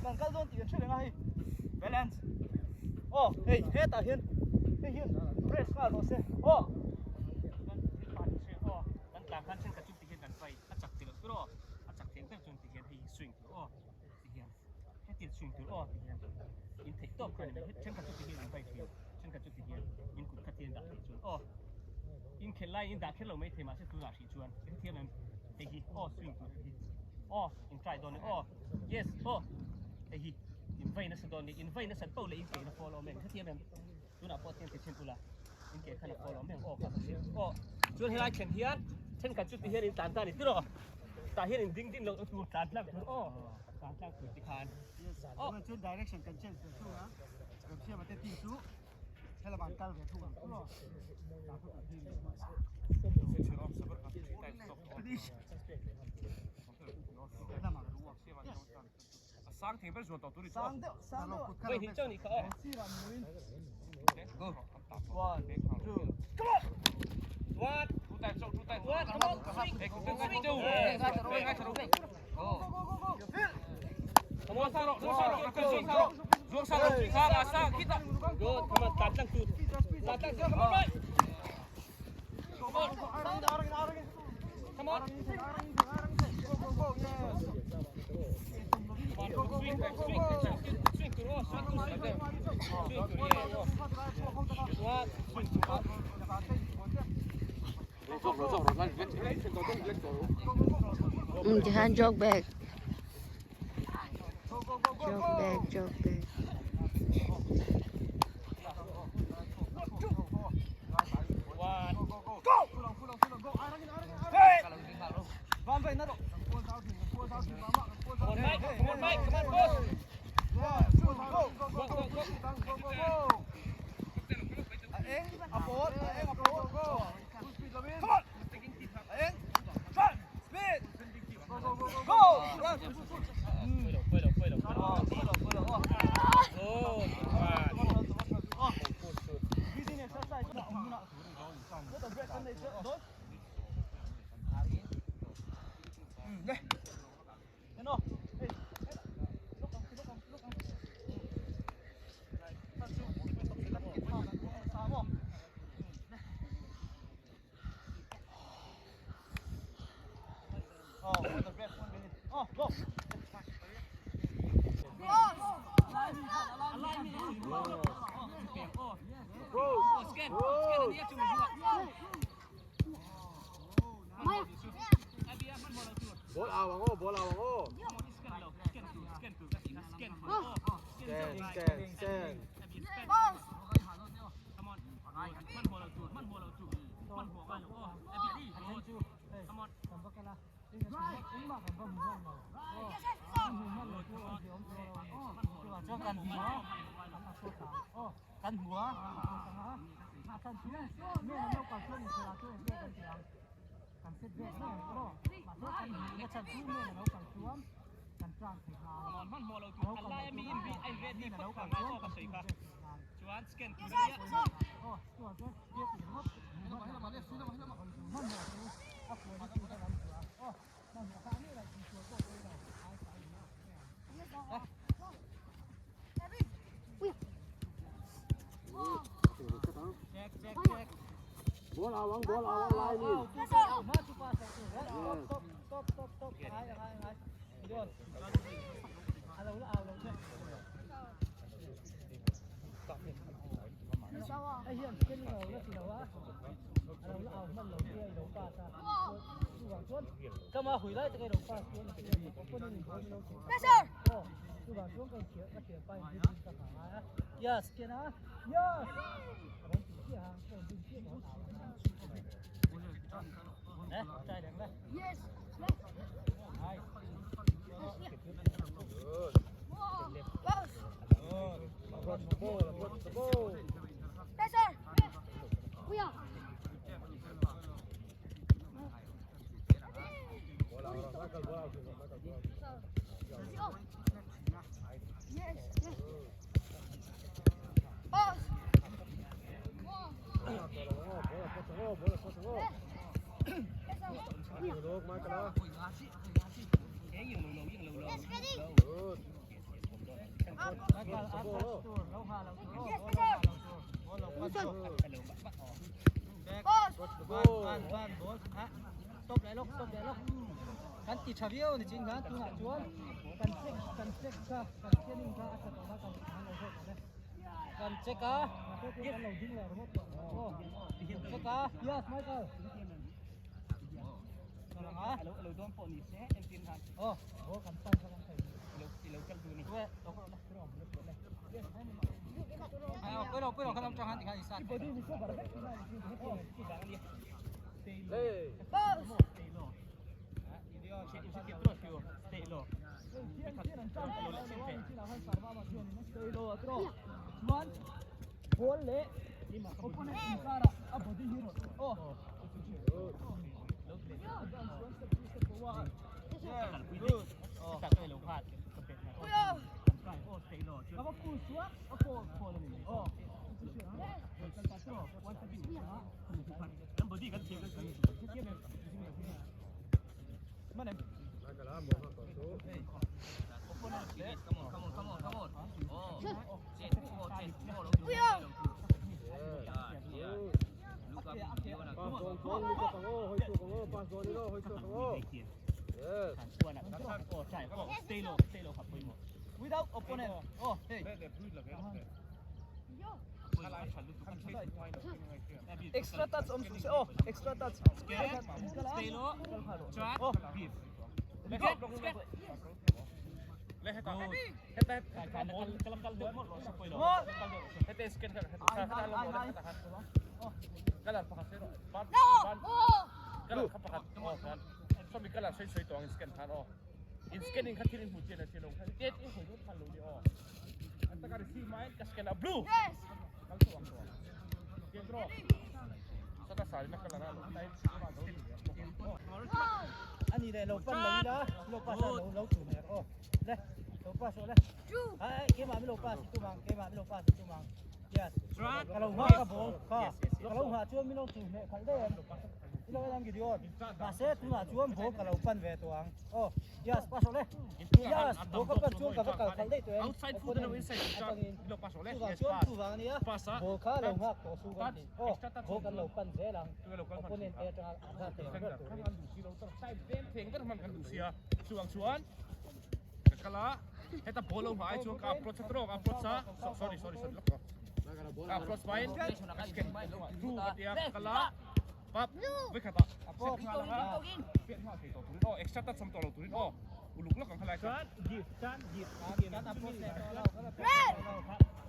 Kan kal dawn tih kan hre reng a hei. Balance. Aw hei hetah hian hei hian press nghal rawh se. Aw. Kan tlan khan thenkhat chu ti hian kan vai a chak theih loh tur aw a chak theih ber chuan ti hian hei swing tur aw ti hian hetiang swing tur aw ti hian in theih tawp kha a ni mai thenkhat chu ti hian an vai thin thenkhat chu ti hian in kut kha ti an dah theih chuan aw in khelh laiin in dah kher lo mai thei mahse tunah hrih chuan i hrethiam em hei hi aw swing tur hi aw in try dawn aw yes aw hei hi in vai nasa dawn ni in vai nasat poh leh in keina follow mai hrethiam em tunah pawh tiang ti thin ula in ke khan a follow mai ang aw kha ka aw chuan helai thlen hian thenkhat chu ti hian in tlan ta ni tiraw tah hian in ding din loh tur tlan tlang tur aw tlan tlang tur ti khan aw chuan direction kan change ve thung a kan siam a te team chu helam an kal ve thung ang tiraw Sang thei ber zuan tawh tur i chu. Sang deuh, sang deuh. Vai hnih chauh nih kha aw. Sirah muin. Go. One, two, come on! One, Two time, two time. one, come on, swing, swing. Go, go, go, go. Come on, Sang ro, sang ro, zuang sang ro, sang ah sang kita. Good, come on, tlan tlang tu. Tlan tlang tu, come on, boy. Go, go, go. Arangin, arangin, arangin. Come on. Go, go, go, yes. Come on, swing, swing, swing tur aw, swing tur, swing tur. Swing tur, yeah. One, swing tur aw. Tihan jog back. Jog back, jog back. One. Go! Hey! Come on, Mike. Come on, Mike. Come on, boss. Go, go, Go, go, go. go, go, go. Come on! Run! Speed! Go, go, go, go, go! Run! Pwede lo, pwede lo, pwede lo. Good. One. Breathing exercise. Oh, the breath, 1 minute. Oh, go! Oh, scan, scan ania chu mi Ball awang oh, ball awang oh. Scan lo, scan tu, scan tu, scan tu. Oh, Scan, scan, scan. Come on. Man ho lo tu, man ho lo tu. Man ho lo. Oh, Abby, good. Come on. Kan hua. Come on, man ho lo tu. Alai mi in bi ai ready phot kha ngai aw ka sei kha. Chuan scan tu ania. Check, check, check. Ball awang, ball awang lai ni. Stop, stop, stop, stop. Ngai, ngai, ngai. Good. Alo, alo, Ai hian ken lo la ti lo a. Alo la au man lo ti ai lo pa ta. Chu wang chuan. Kama hui lai te kai lo pa chuan. Ko ni ko ni lo. Oh, chu wang chuan kai thia ka thia pa in ka ha a. Yes, ken a. Yes. Ron ti ti ha, ko din ti ko. Eh, trai dang la. Yes. Nice. Boss. Approach the ball, approach the ball. Pressure. We are. Ball awang, Michael, ball out, Michael, ball out. Yes. Boss. Ball awang oh, ball approach oh, ball approach oh. Look, Michael ah. Ke yung lo lo, yung lo lo. Yes, ready. Good. Michael, touch tur, lo ngha lo tur, Yes, lo sir. ngha lo tur. Ball lo pan tur. Back. Pass. Ban, ban, ban, ball. Ha. Stop lại lốc, stop lại lốc. Kan ti tha viau ni chin khan tunah chuan kan check kan check kha kan scanning kha a tha tawh a kan han lo zawk tawh e. Kan check a, mahse chu kan lo ding leh ringawt tawh aw. Kan check a, yes Michael. Ka lang a. Alo alo dawn pawh ni se entir khan. Aw, ball kan pan kha kan thei. Ilo ilo kal duh ni. Tuwe, lo kal la, piro, piro, le. Ai, piro, piro, khalam chang han ti khan i san. Hey. Pass. Stay low. Stay low. Ball leh opponent inkara a body hi rawn aw ka va push chuan a fall fall a ni aw Manem Without opponent. Oh, hey. Extra touch om su se. Oh, extra touch. Stay low. Oh, Yes. Ani le lo pan lo la, lo pa sa lo lo tu ne. Oh, le. Lo pa so le. Two. Ai, ke ma mi lo pa si tu mang, ke ma mi lo pa si tu mang. Yes. Ka lo ha ka ball kha. Ka lo ha chuan mi lo tu ne khal de. Lo lang gi dion. Ma se tu na chuan ball ka lo pan ve tuang. Oh, yes, pa so le. Yes, ball ka pan chuan ka va kal khal de tu em. Outside foot and inside foot. Lo pass ole. Tu wa Yes, chuan pass. tu wang ania. Pass a. Ball kha lo ngak to su kan ti. Oh, Extra touch. ball kan lo pan ze lang. Tu lo kal Opponent te atanga a te ber tur. Kan du si lo tar sai vem theng ber man kan du sia. Chuang chuan. Ka kala. Heta ball lo mai chuan ka approach tro ka approach sa. Sorry sorry sorry lok. Ka approach main. Tu ka tia kala. Pap. Với khata. Apo Set nga la. Pian nga thei to turin o extra touch som to lo turin o. Uluk lok ang khalai ka. Give, chan, give. Kan approach le to lo. Red.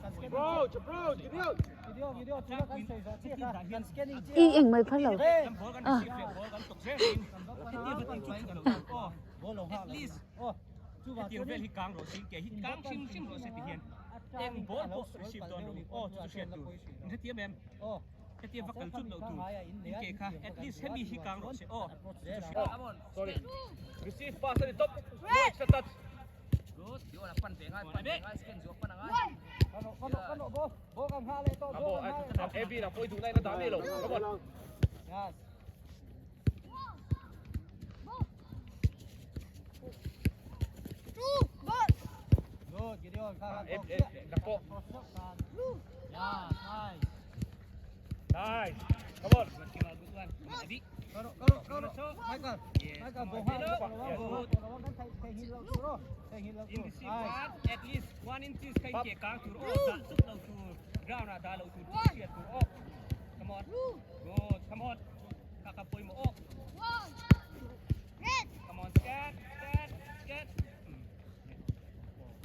Kan scanning. Approach, approach, Gideon. Gideon, Gideon, tu kan sei zo chi kha. Kan scanning chi. I eng mai phal lo. Hey. À. Ball lo ha. At least. Oh, chu wa Hetiang chuan vel hi kang rawh se ke hi kang sim sim rawh se ti hian eng ball pawh receive dawn lo aw chu chu hriat tur in hetiang em Oh, hetiang va kal chut lo tur in ke kha at least hemi hi kang rawh se aw Sorry. Receive pass at the top. No extra touch. One. Kano, kano, kano, bo, bo kan ha le to, bo Abo, kan ha le. AB na poi du nai na da mi lo. Come on. Yes. Two. One. Good, Gideon, kha. F F nako. Blue. Yeah, nice. Nice. Come on. Kano, kano, kano. Michael, Michael, bo ha, bo ha, bo ha, kan thai thai hin lo tur, thai hin lo In tur. the Nice. part at least 1 inches kai ke kang tur aw da chut lo tur ground a da lo tur chu hriat tur aw come on Blue. good come on ka ka poi mo aw One. Red. come on scan scan scan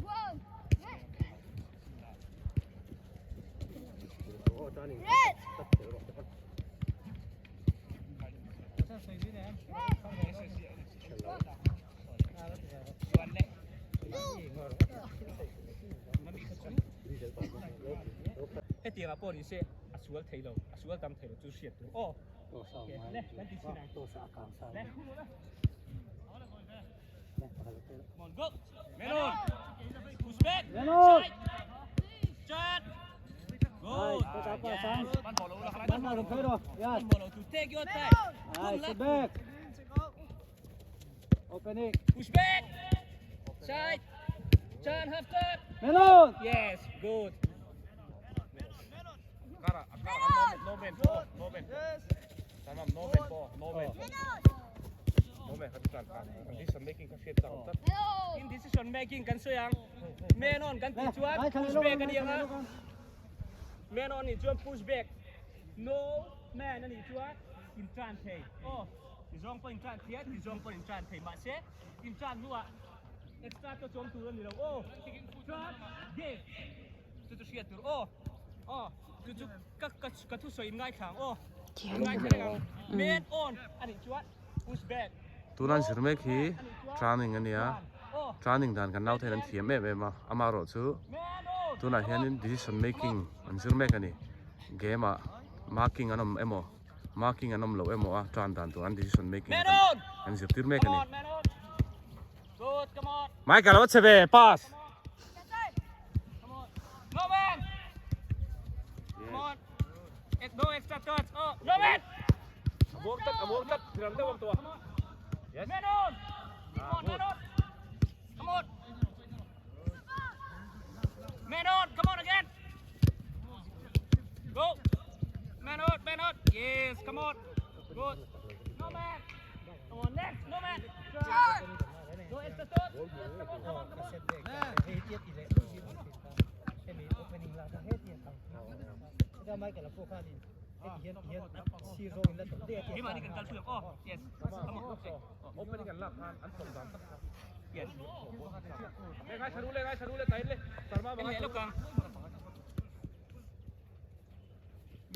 One. Red. Red. Sa sei vi ne. chuan le Blue. mami kha chu hetiang a pawh ni se a sual thei lo a sual tam thei lo chu hriat tur aw le kan ti chin le Come on, go! Menon! Push back! Menon! Side! Chat! Good! Nice, pa sang. Ban ball lo la khalai. Ban ma thai ro. Yes. One ball to take your time. Nice, step back. Opening. Push back! Side! Chan half cut! Man on! Yes, good. Kara, kara, no man, no man, no man. Tamam, no man po, no man. No man, kan tlan khan. Decision making ka hriat chak tlat. In decision making kan sawi ang. Man on kan tih chuan push back a ni ang a. Man on nih chuan push back. No man a nih chuan in tan thei. Aw, ti zawng pawh in tan thei a, ti zawng pawh in tan thei. Mahse, in tan hnuah extra chu a chawm tur a ni lo. Aw, chuan game chu chu hriat tur. Aw, aw, chu chu ka ka ka thusawi in ngaithla ang. Aw, ngaithla reng ang. Man on a nih chuan push back. Tuna an zir mek hi training a nia, training dan kan naute hian an thiam em em a, amaherawh chu tunah hianin decision making an zir mek a ni, game ah marking an awm emaw marking an awm loh emaw a tan dan tur an decision making an zirtir mek a ni. Michael a va che ve pass.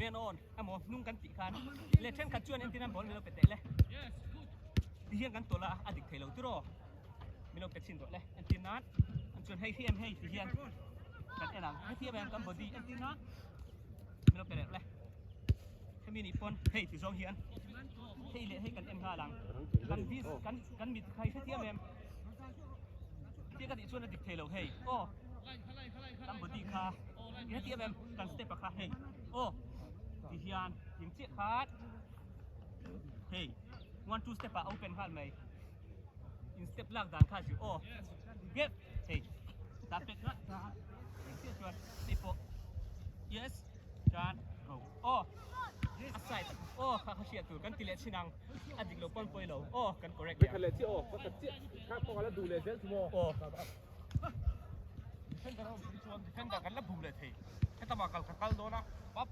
Man on emaw hnung kan tih khan leh thenkhat chuan entin an ball min lo pe teh le ti hian kan tawlh a a dik thei lo tiraw min lo pe chhin rawh le entir nan an chuan hei hi em hei ti hian kan en ang heti em em kan body entir nan min lo pe leh rawh le hemi nih pawn hei ti zawng hian hei leh hei kan en nghal ang kan vis kan kan mit kha hi heti em em tia ka tih chuan a dik thei lo hei aw kan body kha heti em em kan step a kha hei aw ti hian ding chiah khan hei one two step ah open nghal mai in step lak dan kha zir aw get hei ta pek kha ding chiah chuan hei pawh yes chuan go aw a side aw kha kha hriat tur kan ti leh chin ang a dik lo pawn pawi lo aw kan correct leh ang chiah aw ka chiah kha kawng ala duh leh zel chu maw aw Defender ho hi chuan defender kan la bum leh thei. Heta mah kal ka kal dawn a, pap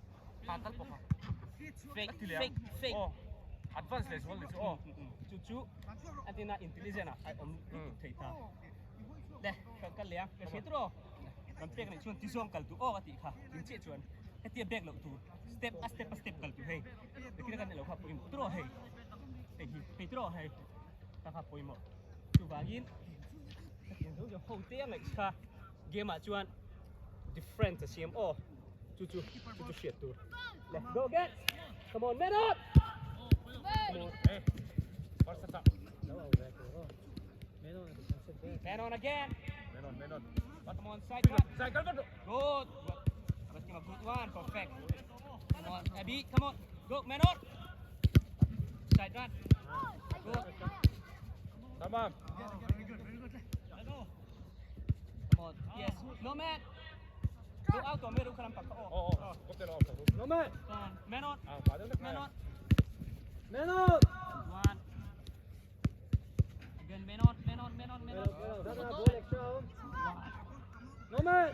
ta tal bawk a. Fake, fake, fake. Aw, advance leh zual leh chu aw. Chu chu a tina intelligent ah a awm lutuk thei ta. Le, ka kal leh a, ka hria tur aw. Kan pek nih chuan tizawng kal tur aw a tih kha. Tin chiah chuan hetia back loh tur step a step a step kal tur hei. Tikhin a kan ilo kha pawimawh tur aw hei. Hei hi, hei tur aw hei. Ta kha pawimawh. Chuvangin ho te a ngaih kha game ah chuan difference a siam aw chu chu chu chu hriat tur le go get come on man up come on man on again man on man on come on side cut side cut good let's give a good one perfect come on Abby come on go man on side run good Tamam. Come on. Yes. No man. Go out to meru kalam pakka. Oh, oh. No man. Come on. Man on. Man on. Man on. One. Again, man on, man on, man on, man on. No man.